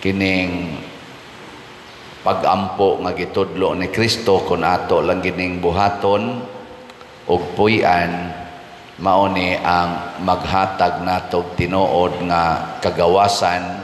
Kining pagampo nga gitudlo ni Kristo, kung ato lang gining buhaton ug puy-an, mao ni ang maghatag natog tinuod nga kagawasan,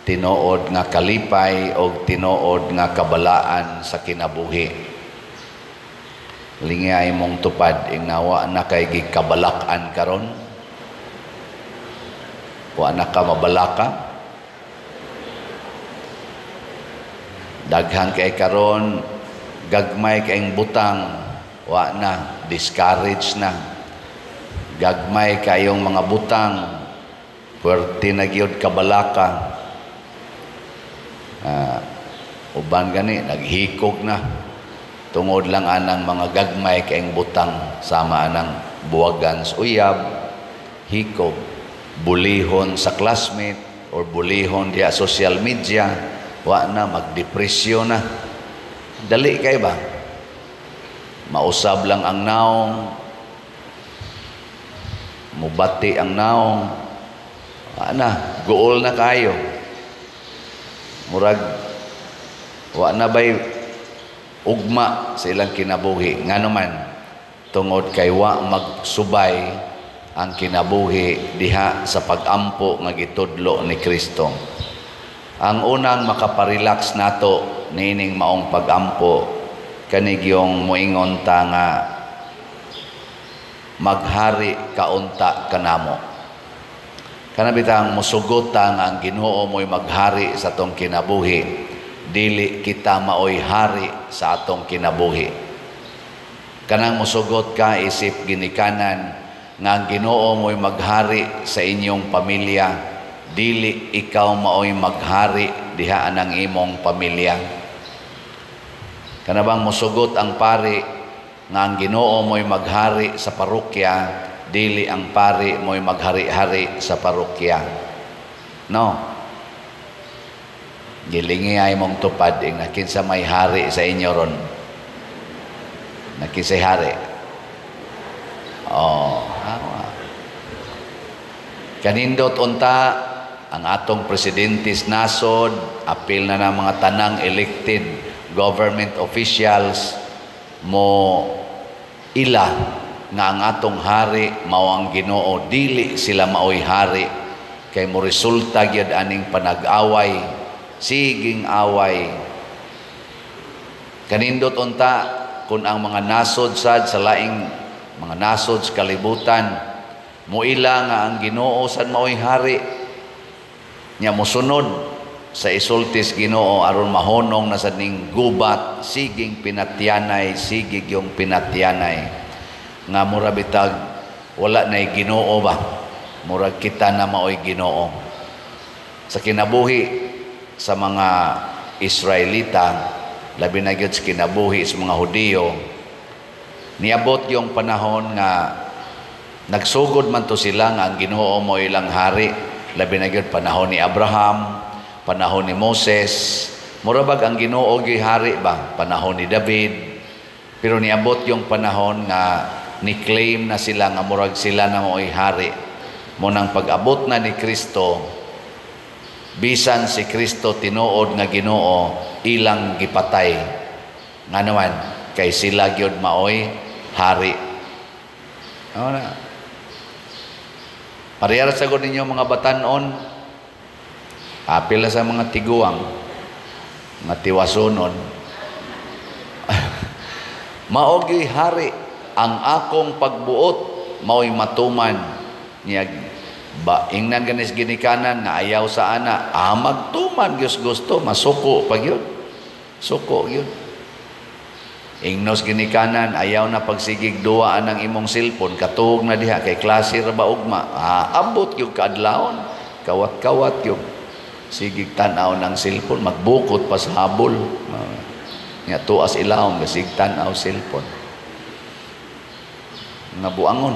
tinuod nga kalipay og tinuod nga kabalaan sa kinabuhi. Lingay mong tupad, ingnawa na kay gikabalak-an karon. Wa na ka mabalaka. Daghan kay karon gagmay kayong butang, wa na, discourage na. Gagmay kayong mga butang, puwerte na gyud kabalaka. Uban gani naghikog na tungod lang anang mga gagmay kayong butang, sama anang buwagan sa uyab, hikog, bulihon sa classmate or bulihon diya social media, wa na, magdepresyon na. Dali kay ba? Mausab lang ang naong, mubati ang naong, wa na, guol na kayo. Murag wa na bay ugma sa ilang kinabuhi. Ngano man, tungod kay wa magsubay ang kinabuhi diha sa pagampo nga gitudlo ni Kristo. Ang unang makaparelax nato niining maong pagampo kanigyong moingon ta nga maghari kaunta kanamo. Kana bitang mosugot ta nga ang Ginoo mo'y maghari sa atong kinabuhi, dili kita maoy hari sa atong kinabuhi. Kanang mosugot ka isip ginikanan nga ang Ginoo mo'y maghari sa inyong pamilya, dili ikaw maoy maghari diha anang imong pamilya. Kana bang mosugot ang pari nga ang Ginoo mo'y maghari sa parokya, dili ang pari mo'y maghari-hari sa parokya. No. Gilingi ay mong tupad ing nakinsa may hari sa inyo ron. Nakinsay hari. Oh, awa. Kanindot unta ang atong presidente sa nasod, apil na ng mga tanang elected government officials mo ila nga ang atong hari mao ang Ginoo, dili sila maoy hari, kay mo resulta gyud aning panag-away, siging away. Kanindot unta kun ang mga nasod sad sa laing mga nasod sa kalibutan moila nga ang Ginoo sad maoy hari, nya mosunod sa isultis Ginoo aron mahonong na sad ning gubat, siging pinatyanay, sigig yung pinatyanay nga mura bitag wala nay Ginoo ba, murag kita na maoy Ginoo. Sa kinabuhi sa mga Israelita, labi na gyud sa kinabuhi sa mga Hudiyo, niabot yung panahon nga nagsugod man to sila nga ang Ginoo mo ilang hari, labi na gyud panahon ni Abraham, panahon ni Moses, mura bag ang Ginoo gyud hari ba, panahon ni David. Pero niabot yung panahon nga ni-claim na sila nga murag sila na maoy hari. Munang pag-abot na ni Kristo, bisan si Kristo tinuod nga Ginoo, ilang gipatay. Nga naman, kay sila gyud maoy hari. Ano na? Parehara sa gud ninyo mga batan-on, apil na sa mga tiguang, mga tiwasunon. Maogi hari ang akong pagbuot maoy matuman. Niya ba ingnan ganis ginikanan nga ayaw sa ana, magtuman gyud gusto, masuko pa gyud. Suko gyud. Ingnos ginikanan ayaw na pagsigig duwaan ang imong cellphone, katuog na diha kay klase ra ba ugma, abot gyud kaadlawon, kawat-kawat gyud. Sigig tan-aw ng cellphone, magbukot pa sa habol. Nga tuas ilawom gasig tan-aw cellphone. Nga buangon.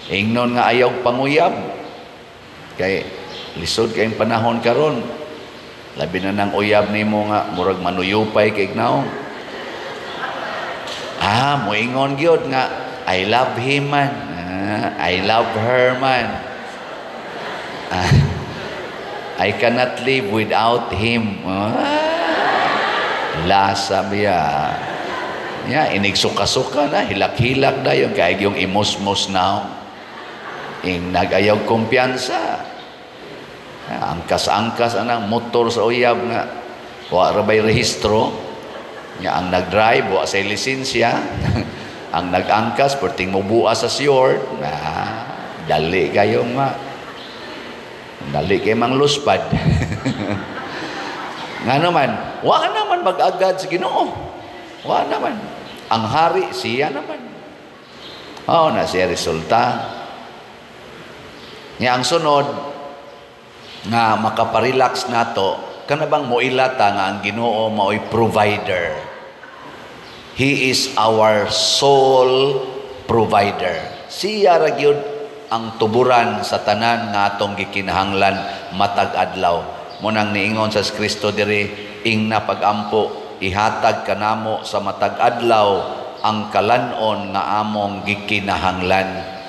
Ingnon nga ayaw panguyab kay lisod kayong panahon karon. Labi na nang uyab nimo nga murag manuyupay kay ignaong. Moingon gyud nga I love him man. I love her man. I cannot live without him. Ah, lasa biya. Ya, inig suka-suka na, hilak-hilak na yung kay yung imusmos na. Ing nagayaw kumpiyansa. Angkas-angkas anang motor sa uyab nga wa ra bay rehistro. Nya ang nag-drive wa say lisensya. Ang nag-angkas perting mobuas sa short na dali kayo ma. Dali kay mang luspad. Nga naman, wa naman mag-agad sa Ginoo. Wa naman. Ang hari, siya naman. Oh, na siya resulta. Nga ang sunod, nga makaparelax nato, kana bang moilata nga ang Ginoo maoy provider. He is our sole provider. Siya ra gyud ang tuburan sa tanan nga atong gikinahanglan matag adlaw. Mao nang niingon sa Kristo diri, ing na pagampo, ihatag kanamo sa matag adlaw ang kalanon nga among gikinahanglan.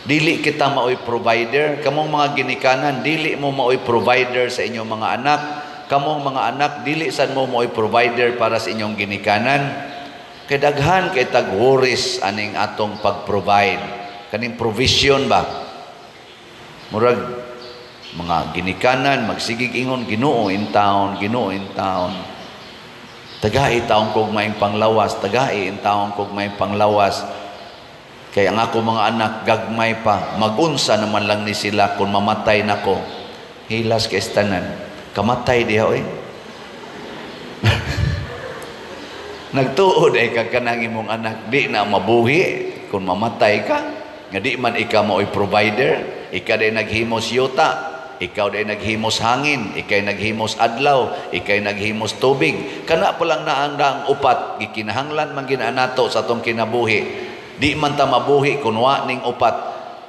Dili kita maoy provider. Kamong mga ginikanan, dili mo maoy provider sa inyong mga anak. Kamong mga anak, dili sad mo maoy provider para sa inyong ginikanan. Kay daghan kay tag worries aning atong pag-provide. Kaning provision ba? Murag mga ginikanan magsigig ingon, "Ginoo in town, Ginoo in town. Tagai taon kog maing panglawas, tagai in taon kog maing panglawas. Kay ang ako mga anak gagmay pa, magunsa naman lang ni sila kung mamatay nako." Hilas kay tanan. Kamatay diha oy. Nagtuod ay ka kanang imong anak di na mabuhi kung mamatay ka. Nga di man ikaw maoy provider, ikaw day naghimos yuta, ikaw day naghimos hangin, ikaw naghimos adlaw, ikaw naghimos tubig. Kana pa lang na ang upat, gikinahanglan man gina nato sa atong kinabuhi. Di man ta mabuhi kun wa ning upat.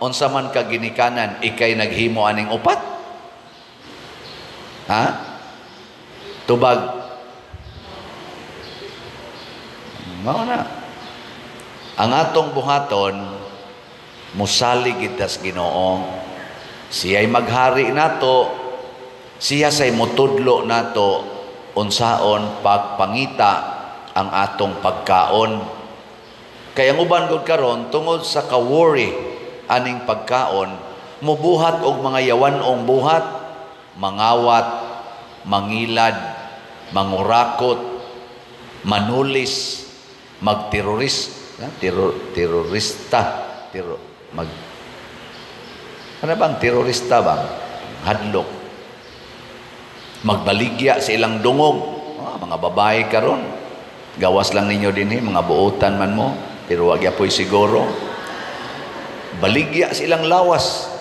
Unsa man ka ginikanan, ikay naghimo aning upat? Ha? Tubag. Mao na. Ang atong buhaton, musalig kita sa Ginoo. Siya'y maghari nato, siya say mutudlo nato unsaon pagpangita ang atong pagkaon. Kaya ang uban gud karon tungod sa ka-worry aning pagkaon, mubuhat og mga yawan-ong buhat, mangawat, mangilad, mangurakot, manulis, magteroris, terorista, mag ano bang terorista ba? Hadlok. Magbaligya sa ilang dungog. Mga babae karon. Gawas lang ninyo dinhi, mga buotan man mo, pero wag yapoy siguro. Baligya sa ilang lawas.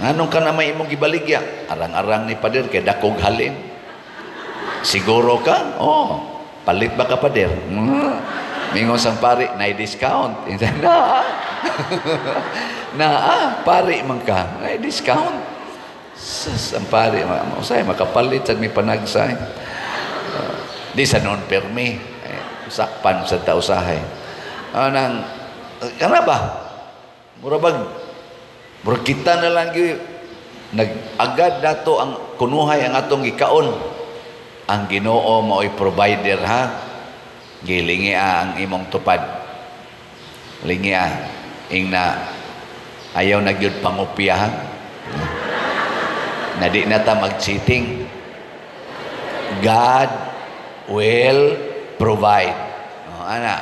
Anong ka na may imong gibaligya? Arang-arang ni pader kay dakog halin. Siguro ka? Oh, palit ba ka, pader? Mingon sang pari, nay discount. Na, pari man ka, nay discount. Sas, ang pari, usay makapalit sa may panagsay. Di sa non permi, eh, sakpan sa tausahay. Anang, kana ba? Mura bag, mura kita na lang gyud nag-agad dato ang kunuhay ang atong gikaon. Ang Ginoo mao'y provider, ha. Gilingi ang imong tupad. Lingi ing na ayaw na gyud pangupya, ha. Na di na ta mag-cheating. God will provide. Oh, ana,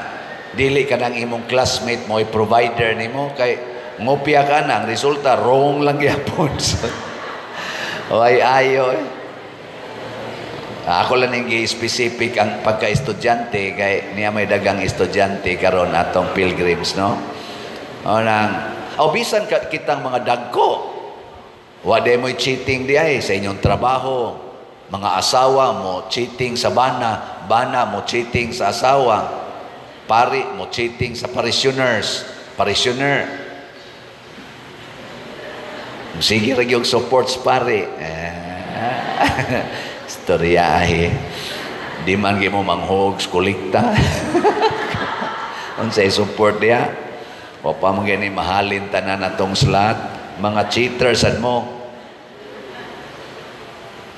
dili ka nang imong classmate mo'y provider nimo kay ngopya ka na, ang resulta wrong lang gyapon. Ay ayo eh. Ako lang ning specific ang pagka-estudyante kay niya may dagang estudyante karon atong pilgrims, no. O nang o bisan ka, kitang mga dagko, wa day mo'y cheating di ay sa inyong trabaho. Mga asawa mo cheating sa bana, bana mo cheating sa asawa, pari mo cheating sa parishioners, parishioner sige ra gyud support sa pari. Eh, istoryahe. Di man gyud mo manghugs kolekta. Unsay support diha? Wa pa man gani mahalin tanan atong slot. Mga cheaters sad mo.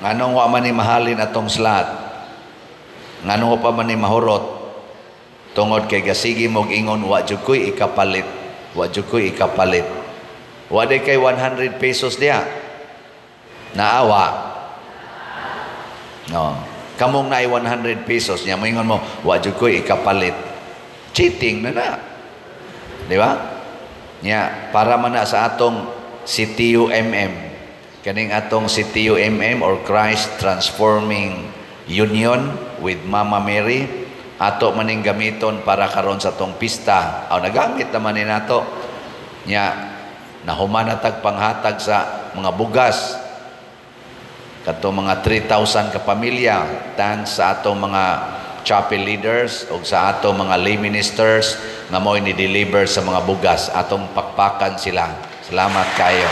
Nganong wa man ni mahalin atong slot? Nganong wa pa man ni mahurot? Tungod kay gasigi mog ingon, "Wa jud ko'y ikapalit. Wa jud ko'y ikapalit." Wa day kay 100 pesos diha. Naawa. No. Kamong naay 100 pesos niya, moingon mo, "Wa jud ko'y ikapalit." Cheating na na. Di ba? Nya, para man na sa atong CTUMM. Kaning atong CTUMM or Christ Transforming Union with Mama Mary, ato maning gamiton para karon sa atong pista. Aw, nagamit naman ni nato. Nya, nahuman na tag panghatag sa mga bugas kato mga 3,000 ka pamilya, thanks sa atong mga chapel leaders o sa atong mga lay ministers nga mo'y ni-deliver sa mga bugas. Atong pakpakan sila. Salamat kayo.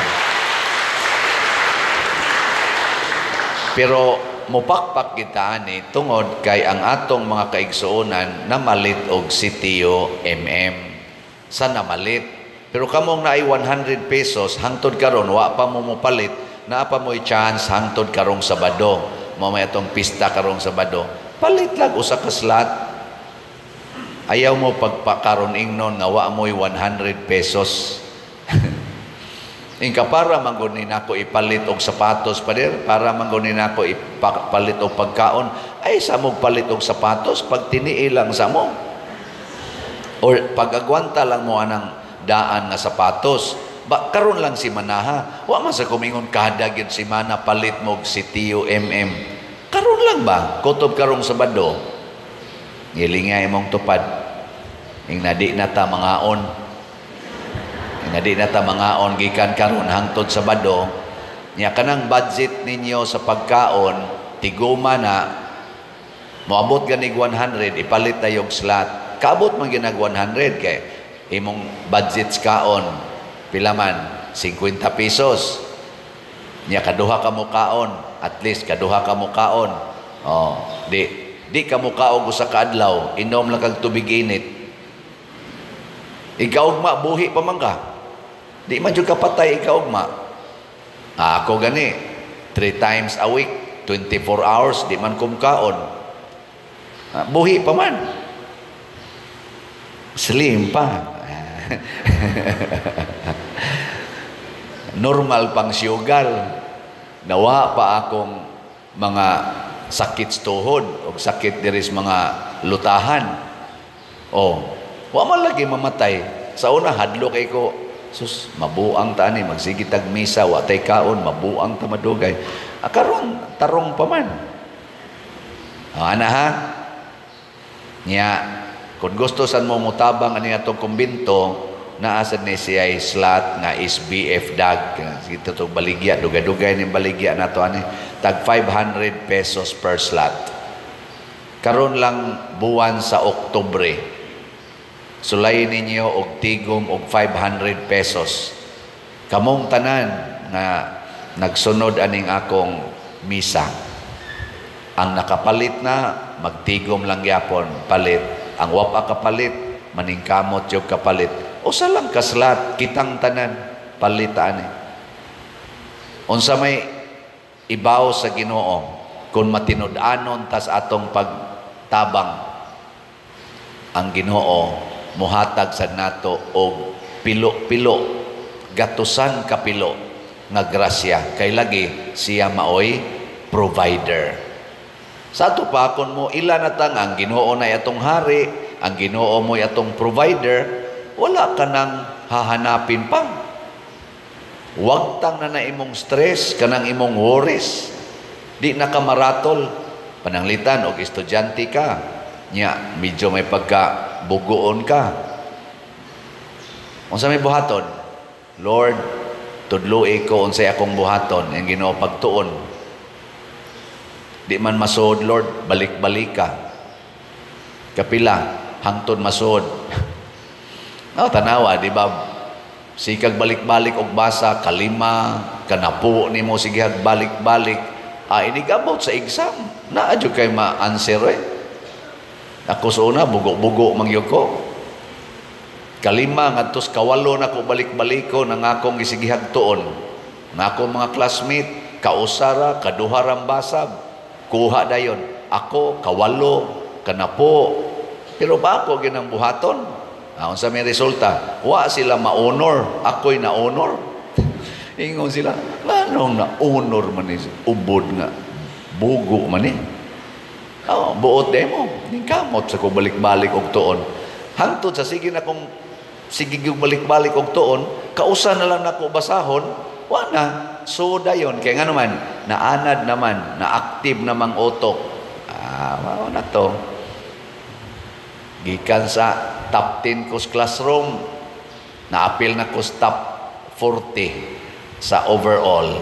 Pero mupakpak kita ani tungod kay ang atong mga kaigsuonan namalit og CTO MM. Sa namalit. Pero kamong naay 100 pesos hangtod karon wa pa mo mopalit, naa pa mo'y chance hangtod karong Sabado. Mao may atong pista karong Sabado. Palit lang usa ka slot. Ayaw mo pagpakaron ingnon nga wa mo'y 100 pesos. Ingka para man gud ni nako ipalit og sapatos, pader, para man gud ni nako ipalit og pagkaon, ay sa mog palit og sapatos pag tinii lang sa mo. Or pag-agwanta lang mo anang daan nga sapatos. Ba karon lang si Manaha. Wa man sa kumingon kada gyud si Mana palit mo og si Tio MM. Karon lang ba? Kutob karong Sabado. Ngilinga imong tupad. Ing nadi na ta mangaon. Ing nadi na ta mangaon gikan karon hangtod Sabado. Nya kanang budget ninyo sa pagkaon tiguma na moabot ganig 100, ipalit na yung slot. Kaabot man ginag 100 kay imong budget sa kaon pila man, 50 pesos. Nya kaduha ka mo kaon, at least kaduha ka mo kaon. Oh, di ka mo kaog usa ka adlaw, inom lang kag tubig init. Ikaugma buhi pa man ka. Di man jud ka patay ikaugma. Ah, ako gani 3 times a week, 24 hours di man kumkaon. Ah, buhi pa man. Slim pa. Normal pang siyugal. Nawa pa akong mga sakit sa tuhod o sakit diri sa mga lutahan. Oh, wa man lagi mamatay. Sa una hadlo kay ko, sus, mabuang ta ani, magsige tag misa, wa tay kaon, mabuang ta madugay. Ah, karon tarong pa man. Oh, ana ha? Nya, kung gusto san mo mutabang ani atong kumbinto, naa sad ni siya slot nga SBF dag. Sige to baligya, dugay-dugay ni baligya nato ani, tag 500 pesos per slot. Karon lang buwan sa Oktubre. Sulay ninyo og tigom og 500 pesos. Kamong tanan nga nagsunod aning akong misa. Ang nakapalit na magtigom lang gyapon palit. Ang wapa kapalit maningkamot jud kapalit. Usa lang ka slot kitang tanan palit ani. Unsa may ibaw sa Ginoo kung matinud-anon tas atong pagtabang, ang Ginoo muhatag sa nato og pilo-pilo, gatusan ka pilo nga grasya kay lagi siya maoy provider. Sa ato pa kon mo ila na tang ang Ginoo na atong hari, ang Ginoo mo'y atong provider, wala ka nang hahanapin pa. Wag tang na na imong stress, kanang imong worries. Di na ka maratol. Pananglitan og estudyante ka, nya medyo may pagka bugoon ka. Unsa may buhaton? Lord, tudloi ko unsay akong buhaton, ang Ginoo pagtuon. Di man masuod, Lord, balik-balik ka. Kapila, hangtod masuod. No, tanawa, di ba? Sikag balik-balik og basa, kalima, kanapo nimo sige balik-balik. Ah, inigabot sa exam. Naa jud kay ma-answer eh. Ako sa una, bugo-bugo mangyud ko. Kalima, ngadtos kawalo na ko balik-baliko ng akong gisigihag tuon. Ng akong mga classmate, Kausara, kaduharang basa, kuha dayon. Ako, kawalo, kanapo. Pero ba ako ginang buhaton? Ah, unsa may resulta? Wa sila ma-honor, ako'y na-honor. Ingon sila, nganong na-honor man ni ubod nga bugo man ni? Oh, buot demo. Ningkamot sa ko balik-balik og tuon. Hangtod sa sige na kong sige gyud balik-balik og tuon, kausa na lang nako basahon, wa na. So dayon kay ngano man, naanad naman, na-active namang utok. Ah, mao na to. Gikan sa top 10 ko sa classroom, naapil na ko sa top 40 sa overall.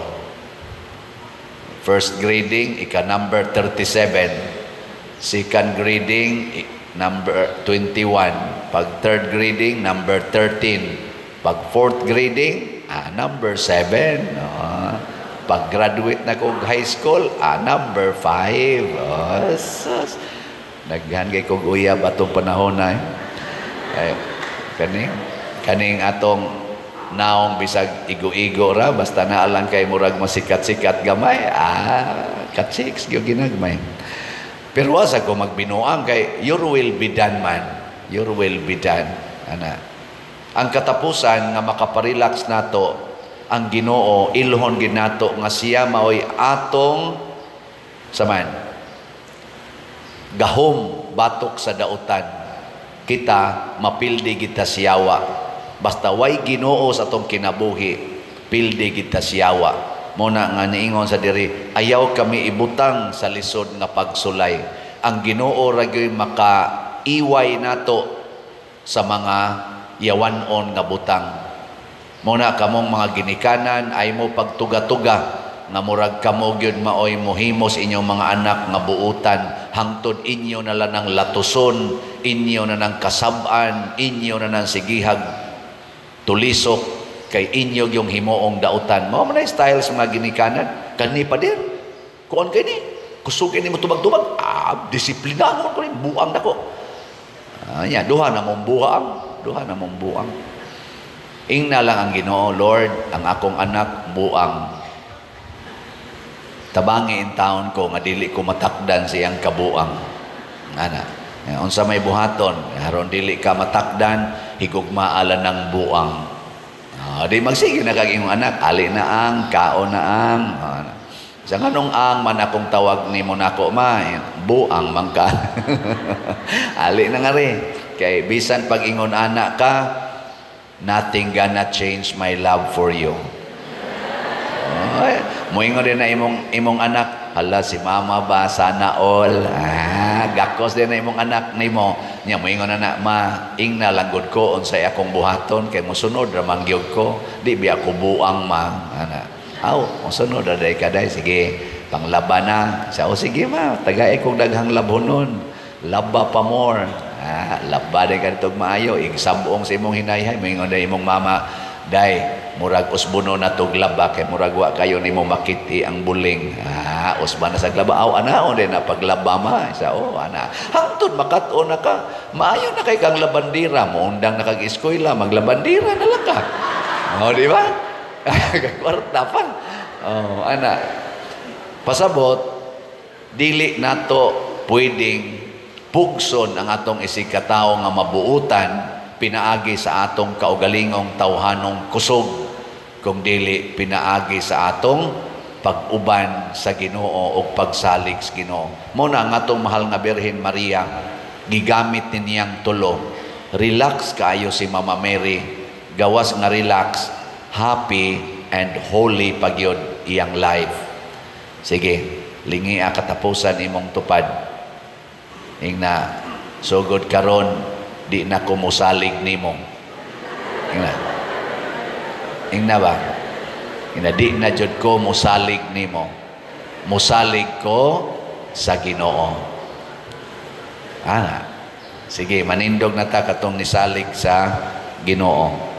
First grading, ika number 37. Second grading, number 21. Pag third grading, number 13. Pag fourth grading, number 7. Oh. Pag graduate na ko high school, number 5. Oh, sus. Naghan kay kog uyab atong panahon na eh. Ay, kaning atong naong bisag igo-igo ra, basta naa lang kay murag masikat-sikat gamay, katsiks gyud ginagmay. Pero wa sa ko magbinuang kay your will be done man, your will be done, ana. Ang katapusan nga makaparelax nato ang Ginoo, ilhon gid nato nga siya maoy atong saman gahom batok sa dautan. Kita mapildi kita siyawa. Basta way Ginoo sa atong kinabuhi, pildi kita siyawa. Muna nga niingon sa diri, ayaw kami ibutang sa lisod nga pagsulay. Ang Ginoo ra gyud makaiway nato sa mga yawan-on nga butang. Muna kamong mga ginikanan ay mo pagtuga-tuga nga murag kamo gyud maoy mohimos inyong mga anak nga buutan, hangtod inyo na lang ng latuson, inyo na ng kasab-an, inyo na ng sigihag tulisok kay inyo yung himuong dautan. Mao man ay style sa mga ginikanan. Kani pa din. Kuan kay ni. Kusog ni mo tubag-tubag. Ah, disiplinahon ko ni buang nako. Ah, nya duha na mong buang, duha na mong buang. Ingna lang ang Ginoo, Lord, ang akong anak buang. Tabangi in taon ko nga dili ko matakdan siyang kabuang. Ana. Unsa may buhaton, aron dili ka matakdan, higugmaa lang ng buang. Di magsige na kag imong anak, ali na ang, kaon na ang. Sa nganong ang man akong tawag nimo nako ma, buang man ka. Ali na nga rin. Kay bisan pag ingon anak ka, nothing gonna change my love for you. Oh, moingon din na imong anak, hala si mama ba, sana all. Ah, gakos din na imong anak nimo. Nya moingon na na, ma, ingna lang gud ko unsay akong buhaton kay mosunod ra man gyud ko. Di biya ko buang ma. Ana. Aw, mosunod ra day kaday, sige, panglaba na. Sa o sige ma, tagay kog daghang labhonon. Laba pa more. Ah, laba day kadtog maayo, igsabong sa imong hinayhay, moingon day imong mama, day murag usbono na tog laba kay murag wa kayo nimo makiti ang buling. Ah, usba na sa laba. Aw, anaon din na paglaba ma. Sa o ana. Hangtod makat-on na ka. Maayo na kay kang labandira, moundang na kag eskwela, maglabandira na lang ka. Oh, di ba? Kwarta pa. Oh, ana. Pasabot, dili nato pwedeng pugson ang atong isigkatawo nga mabuutan pinaagi sa atong kaugalingong tawhanong kusog, kung dili pinaagi sa atong pag-uban sa Ginoo o pagsalig sa Ginoo. Muna ang atong mahal nga Birhen Maria, gigamit ni niyang tulo. Relax kaayo si Mama Mary, gawas nga relax, happy and holy pagyod iyang life. Sige, lingi ang katapusan imong tupad. Ingna, sugod karon di na ko mosalig nimo. Ingna. Ingna ba? Ingna, di na jud ko mosalig nimo. Mosalig ko sa Ginoo. Ah, sige, manindog na ta katong nisalig sa Ginoo.